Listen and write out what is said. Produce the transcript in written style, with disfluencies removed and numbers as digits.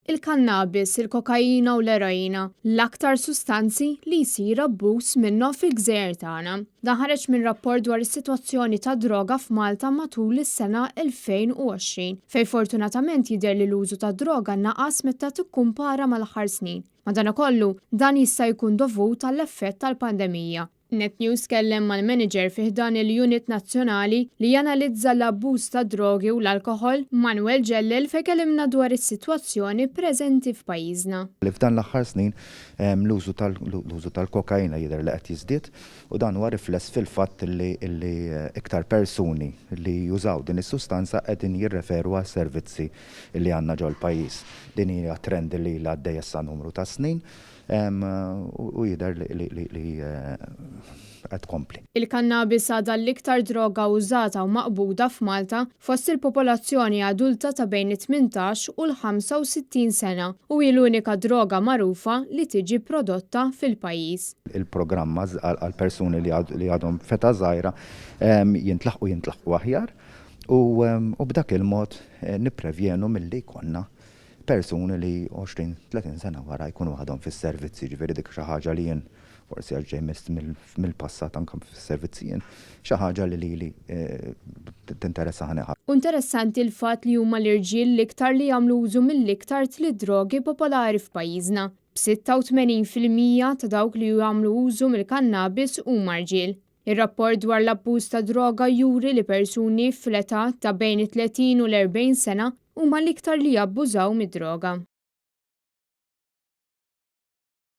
Il-kannabis, il-kokaina u l-eroina, l-aktar sustanzi li jsir abbuż minnhom fil-gżejjer tagħna. Dan ħareġ minn rapport dwar is-sitwazzjoni tad-droga f'Malta matul is-sena 2020, fejn fortunatament jidher li l-użu tad-droga naqas meta tikkumpara mal-aħħar snin. Madankollu, dan jista' jkun dovut għall-effett tal-pandemija. Net News tkellem mal-manager fi ħdan il-Unit Nazzjonali li janalizza l-abbuż ta' drogi u l-alkoħol, Manuel Ġellel, fejn kellimna dwar is-sitwazzjoni preżenti f'pajjiżna. Li f'dan l-aħħar snin l-użu tal-użu tal-kokaina jidher li qed jiżdied u dan huwa rifless fil-fatt li li iktar persuni li jużaw din is-sustanza qegħdin jirreferu għas-servizzi li għandna ġol-pajjiż. Din hija trend li ilha għaddejja issa numru ta' snin u jidher li qed tkompli. Il-kannabis għadha l-iktar droga użata u maqbuda f'Malta fost il-popolazzjoni adulta ta' bejn it-18 u l-65 sena u hi l-unika droga magħrufa li tiġi prodotta fil-pajjiż. Il-programm għal persuni li għadhom f'età żgħira jintlaħqu jintlaħqu aħjar u b'dak il-mod nipprevjenu milli jkollna persuni li 20, 30 sena wara jkunu għadhom fis-servizzi, ġifieri dik xi ħaġa li jien forsi għax ġej mill-passat anke fis-servizzi jien, xi ħaġa li lili tinteressani ħafna. U interessanti l-fatt li huma l-irġiel l-iktar li jagħmlu użu mill-iktar tliet drogi popolari f'pajjiżna, b'86% ta' dawk li jagħmlu użu mill-kannabis huma rġiel. Ir-rapport dwar l-abbuż ta' droga juri li persuni fl-età ta' bejn it-30 u l-40 sena huma l-iktar li jabbużaw mid-droga.